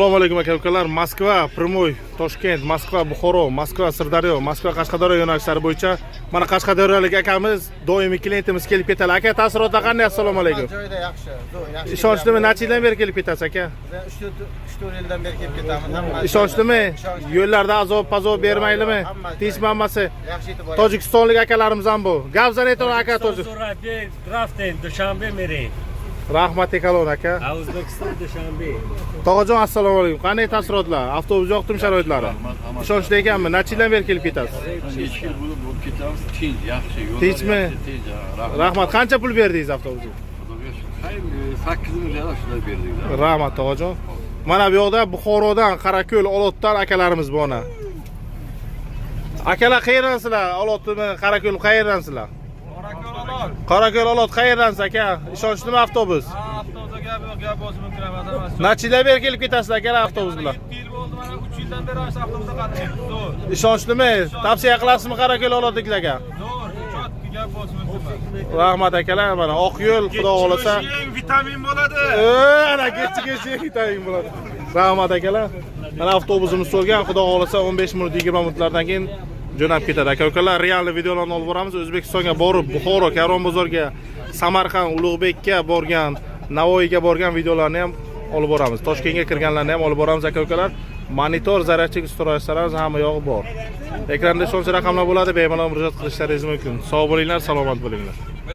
Assalomu alaykum, aka ukalar. Moskva прямой, Toshkent, Moskva, Buxoro, Moskva, Sirdaryo, Moskva, Qashqadaryo yo'nalishlari bo'yicha mana qashqadaryolik akamiz, doimiy klientimiz kelib ketadi. Aka, taassurotlar qanday? Assalomu alaykum. Joyida yaxshi, zo'r, yaxshi. Ishonchlimi? Necha yildan beri kelib ketasiz, aka? Biz 3-4 yildan beri kelib ketamiz. Hamma Ishonchlimi? Ishonchli. Yo'llarda azob pazob bermaydimi? Hamma joy. Tinchmi hammasi? Yaxshi yetib boramiz. Tojikistonlik akalarimiz ham bu. Gap zanaytor, aka, tojik. Рафтем Душанбе мерем. Rahmat kalon, aka. А O'zbekiston Душанбе. Tog'ajon, assalomu alaykum. Qanday taassurotlar? Avtobus yoqdimi, sharoitlari? Ishonchli ekanmi? Necha yildan beri kelib ketasiz? Necha yil bo'lib ketamiz, tinch, yaxshi yo'llar. Tinchmi? Yaxshi, tinch, ha, rahmat. Rahmat. Qancha pul berdingiz avtobusga? Xudoga shukur. Xayr, 8 ming yana shunday berdik. Rahmat, tog'ajon. Mana bu yoqda Buxorodan, Qorako'l, Olotdan akalarimiz bor. Ana. Akalar, qayerdansizlar? Olotmi, Qorako'l, qayerdansizlar? Qorako'l, Olot, qayerdansiz, aka? Ishonchlimi avtobus? Avtobusda gap yo'q, gap bo'lsa mumkin emas, emas. Necha yildan beri kelib ketasizlar, akalar, avtobus bilan? 7 yil bo'ldi, mana 3 yildan beri shu avtobusda qatnaymiz. Zo'r. Ishonchlimi? Tavsiya qilasizmi Qorako'l, Olotliklarga? Zo'r, чётко, gap bo'lsa mumkin emas. Rahmat, akalar, mana oq yo'l, xudo xohlasa. Vitamin bo'ladi. Ana kechi vitamin bo'ladi. Rahmat, akalar. Mana avtobusimiz to'lgan, xudo xohlasa 15 minut, 20 minutlardan keyin jo'nab ketadi. Aka ukalar, реальный videolarni olib boramiz. O'zbekistonga borib, Buxoro, Karvonbozorga, Samarqand, Ulug'bekka borgan, Navoiyga borgan videolarni ham olib boramiz. Toshkentga kirganlarni ham olib boramiz, aka ukalar. Monitor, зарядчик, устройство larimiz, hamma yog'i bor. Ekranda ishonch raqamlar bo'ladi, bemalol murojaat qilishlaringiz mumkin. Sog' bo'linglar, salomat bo'linglar.